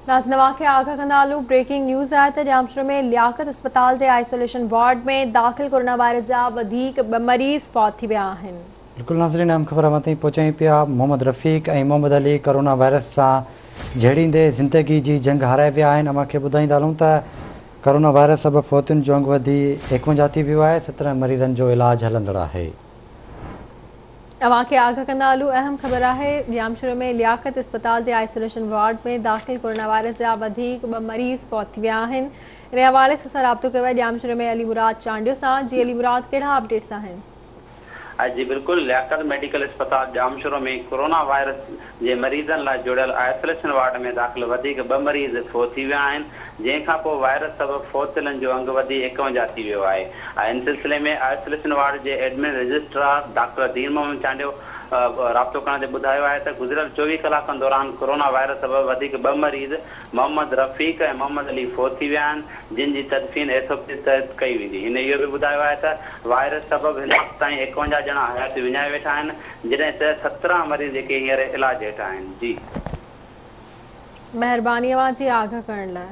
ناظرين اوهان کي آگاهه ڪندا هلون بريڪنگ نيوز آهي ته ڄامشورو ۾ لياقت اسپتال جي آئسوليشن وارڊ ۾ داخل ڪورونا وائرس جا وڌيڪ ٻه مريض فوت ٿي ويا آهن. بلڪل ناظرين اهم خبر اوهان تائين پهچايون پيا محمد رفيق ۽ محمد علي ڪورونا وائرس سان جهيڙيندي زندگي جي جنگ هارائي ويا آهن اوهان کي ٻڌائيندا هلون ته ڪورونا وائرس سبب فوتين جو انگ وڌي 51 ٿي ويو آهي 17 مريضن جو علاج هلندڙ آهي. اوهان کي آگاهه ڪندا هلون اهم خبر آهي ڄامشورو ۾ لياقت اسپتال جي آئسوليشن وارڊ ۾ داخل ڪورونا وائرس جا وڌيڪ ٻه مريض فوت ٿي ويا آهن ان حوالي سان اسان رابطو ڪيو آهي ڄامشورو ۾ علي مراد چانڊيو سان جي علي مراد ڪهڙا اپڊيٽس آهن. جي بلڪل لياقت ميڊيڪل اسپتال ڄامشورو ۾ ڪورونا وائرس جي مريضن لاء جوڙيل آئسوليشن وارڊ ۾ داخل وڌيڪ ٻه مريض فوت ٿي ويا آهن جنهن کانپوء وائرس سبب فوت ٿيلن جو انگ وڌي 51 ٿي ويو آهي. ان سلسلي ۾ آئسوليشن وارڊ جي ايڊمن رجسٽرار ڊاڪٽر دين محمد چانڊيو رابطو ڪرڻ تي ٻڌايو آهي ته گذريل 24 ڪلاڪن دوران ڪورونا وائرس سبب وڌيڪ ٻه مريض محمد رفيق ۽ محمد علي فوت ٿي ويا آهن جن جي تدفين ايس او پيز تحت ڪئي ويندي. هن اهو به ٻڌايو آهي ته وائرس سبب هن وقت تائين 51 ڄڻا حياتيون وڃائي ويٺا آهن جڏهن ته 17 مريض جيڪي هينئر علاج هيٺ آهن. جي. مهرباني اوهان جي آگاهه ڪرڻ لاء.